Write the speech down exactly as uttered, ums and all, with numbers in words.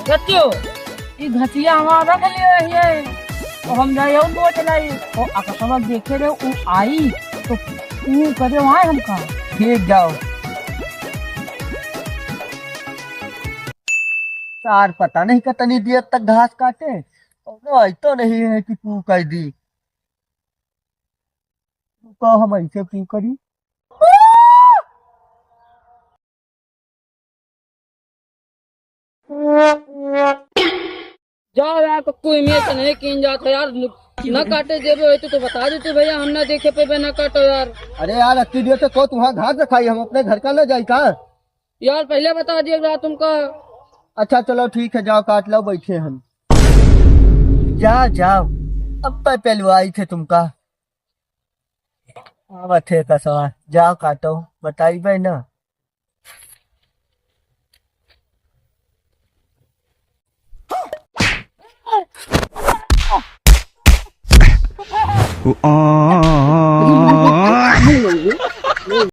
सच्चो, ई घसिया हमार रख लियो है। तो हम जाए और नोच लाई। तो अकसवा देखे रे, ऊ आई, तो ऊ करे वहाँ हमका। ठीक जाओ। सार पता नहीं कितनी देर तक घास काटे, कौनो अइतो नहीं है कि कू कर दी। तो हम ऐसे कू करी। जाओ यार, कक्कू, इमे से नहीं कीन जात है यार। न काटे देबे होते तो बता देते भैया, हम ना देखे पेबे, ना काटो यार। अरे यार, अत्ती देर से को तुम्हारा घास रखाई, हम अपने घर का ना जाई का? यार, पहले बता दिया रहा तुमका। अच्छा, चलो ठीक है, जाओ काट लो, बैठे हम। जाओ, जाओ, अब पे पेलवाई थे तुमका। आवत है कसवा, जाओ काटो, बताइबे ना।